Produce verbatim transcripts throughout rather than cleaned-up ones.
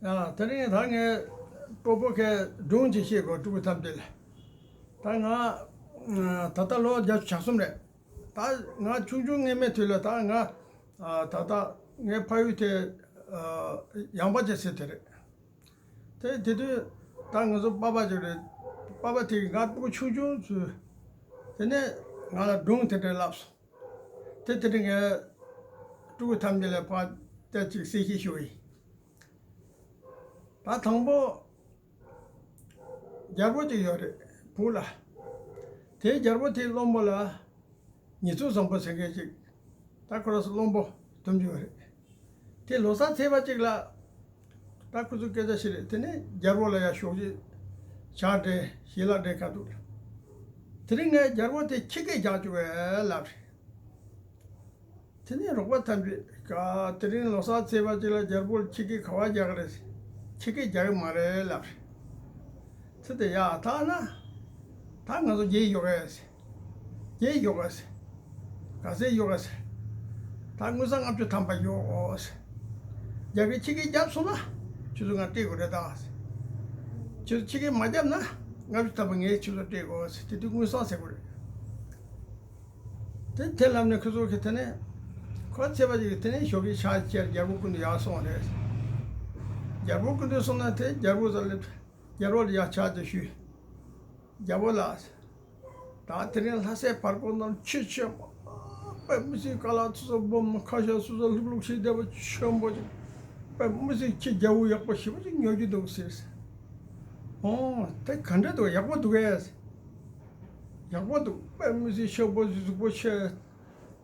ཡ། དེ་རིང་ད་ངས་སྤྲོ་པོ་ཁའི་སྒྲུང་ཅིག་བཤད་དགོས། སྤྲུལ་སྐུ་ཐམས་ཅད་ལ། ད་ང་ད་ལྟ་ལོ་བརྒྱད་ཅུ་གྱ་གསུམ་རེད། ད་ང་ཆུང་ཆུང་སྔོན་མའི་དུས་ལ་ད་ང་ད་ལྟ་ངའི་ཕ་ཡུལ་དེ་ཡངས་པ་ཅན་ཟེར་དེ་རེད། དེ་དེ་དུས་ད་ང་ཚོ་པ་ཕ་ཅིག་རེད། པ་ཕ་དེ་གིས་ང་སྤུ་གུ་ཆུང་ཆུང་ཚོས་དེ་ནས་ང་ལ་སྒྲུང་དེ་འདྲ་བསླབས་སོང་། དེ་དེ་རིང་ངས་སྤྲུལ་སྐུ་ཐམས་ཅད་ལ་ཕར་བལྟས་ཅིག་གསལ་བཤད་ཞུ་ཡིན། ད་དང་པོ་རྒྱལ་པོ་ཅིག་ཡོད་རེད་བོད་ལ། དེའི་རྒྱལ་པོ་དེའི་བློན་པོ་ལ་ཉེ་ཚུལ་བཟང་པོ་ཟེར་མཁན་ཅིག་ད་ཁོ་རང་ཚོ་བློན་པོ་དུམ་ཅིག་ཡོད་རེད། དེ་ལོ་གསར་ཚེས་པ་གཅིག་ལ། ད་ཁོ་ཚོ་སྐད་ཆ་བཤད་རེད། དེ་ནས་རྒྱལ་པོ་ལ་ཡ་ཞོགས་ཀྱི་ཇ་འདྲེན་ཞལ་ལག་འདྲེན་ག་འདུག་དེ་རིང་ངས་རྒྱལ་པོ་དེ་ཁྱི་སྐད་རྒྱག་བཅུག་གས་ལབ་རེད། དེ་ནས་རོགས་པ་ཐམས་ཅད་ཀ་དེ་རིང་ལོ་གསར་ཚེས་པ་གཅིག་ལ་རྒྱལ་པོར་ཁྱི་སྐད་ག་བ་རྒྱག་གི་རེད། ཁྱི་སྐད་རྒྱག་གི་མ་རེད་ལབ་རེད། ཚེ་དེ་ཡ་ཐག་ན་ད་ང་ཚོ་རྒྱལ་ཡོད་གས། རྒྱལ་ཡོད་ག་ཟེར། ག་ཚད་ཡོད་ག་ཟེར། ད་དངུལ་སྲང་ལྔ་བཅུ་ཐམ་པ་ཡོད་ཟེར། རྒྱ་གི་ཁྱི་སྐད་བརྒྱབ་སོང་ན་ཁྱོད་ཚོ་ང་སྤྲད་དགོས་རེད་ད་ཟེར། ཁྱོད་ཚོ་ཁྱི་སྐད་མ་བརྒྱབ་ན་ལྔ་བཅུ་ཐམ་པ་ངས་ཁྱོད་ཚོ་སྤྲད་དགོས་ཟེར། དེ་དུས་དངུལ་སྲང་ཟེར་དགོས་རེད། དེ་དེ་ལབ་ནས་ཁོ་ཚོ་གི་དེ་ནས་ཁོ་ཚེས་པ་ཅིག་གི་དེ་ནས་ཞོགས་ཀྱི་ཆ་ཅེར་རྒྱལ་པོ་སྐུ་མདུན་ཡར་སོང་རེད། རྒྱལ་པོ་སྐུ་མདུན་སོང་ན་དེ་རྒྱལ་པོ་ཚོ་ལ་རྒྱལ་པོ་ལ་ཡར་ཕྱག་དེ་ཞུས། རྒྱལ་པོ་ལགས། ད་དེ་རིང་ལྷ་སའི་བར་སྐོར་ནང་ཆུ་ཆེན་པོ་དཔེ་མི་སྲིད། ཀ་ལ་ཚོ་ཚོ་སྦོམ། ཁ་ཤ་ཚོ་ཚོ་ལྷུག་ལྷུག་ཞིག་བསྡད་པ་ཆེན་པོ་ཅིག་དཔེ་མི་སྲིད་ཁྱི་རྒྱལ་པོ་ཡག་པོ་ཞེ་པོ་ཅིག་ཉོ་རྒྱུ་འདུག་ཟེར། ཨོ་དེ་ག་འདྲ་འདུག་ཡག་པོ་འདུག་གས། ཡག་པོ་འདུག་དཔེ་མི་སྲིད་ཤོག་པོ་གཟུགས་པོ་ཆེ།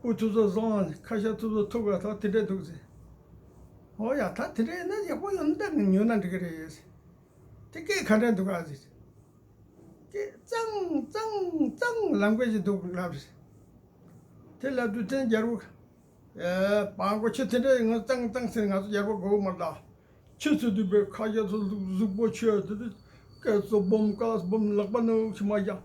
སྤུ་ཚོ་ཚོ་བཟང་། ཁ་ཤ་ཚོ་ཚོ་མཐུག་ག་ད་དེ་འདྲ་འདུག་ཟེར། ཨོ་ཡ་ད་དེ་འདྲ་ཡིན་ན་ཡག་པོ་ཡོད་ན་ད་ཉོ་ན་འགྲིག་གི་རེད་ཟེར། དེ་སྐད་ག་འདྲ་འདུག་ག་ཟེར། ཀྱེ་ཙང་ཙང་ཙང་ལམ་ཀ་ཞིག་འདུག་ལབ་རེད། དེ་ལབ་དུས་དེ་རྒྱལ་པོ། ཨེ་བང་གོ་ཁྱི་དེ་འདྲ་ཡིན་ང་ཙང་ཙང་ཟེར། ང་ཚོ་རྒྱལ་པོ་དགོས་མ་ད། ཁྱི་ཚོ་དུས་པའི་ཁ་རྒྱ་ཚོ་གཟུགས་པོ་ཆེ་དེ་དུས་སྐད་ཚོ་སྦོམ་ཀ་ལ་སྦོམ་ལག་པ་ནུ་ཞིག་མ་རྒྱག་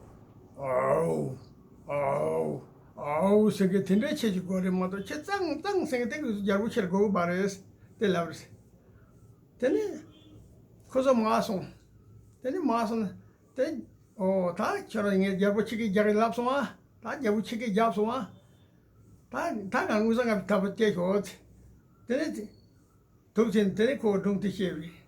ཨའོ་ཨའོ་ཨའོ་ཟེར་གི་དེ་འདྲ་ཁྱི་ཞིག་དགོས་རེད་མ་གཏོགས་ཁྱི་ཙང་ཙང་ཟེར་གི་དེ་གི་རྒྱལ་པོ་ཁྱེར་དགོས་གི་མ་རེད་དེ་ལབ་རེད། དེ་ནས་ཁོ་ཚོ་མར་སོང་། དེ་ནས་མར་སོང་ནས་དེ། ཨོ་ད་ཁྱོད་རང་ངས་རྒྱལ་པོ་ཁྱི་སྐད་རྒྱག་གི་ལབ་སོང་ཨ། ད་རྒྱལ་པོ་ཁྱི་སྐད་རྒྱབ་སོང་ཨ། ད་ད་ང་དངུལ་སྲང་ལྔ་བཅུ་ཐམ་པ་སྤྲད་ཤོག་ཟེར། དེ་ནས་དེ་འདུག་ཟེར་ནས་དེ་ནས་ཁོ་སྒྲུང་དེ་བཤད་པ་རེད།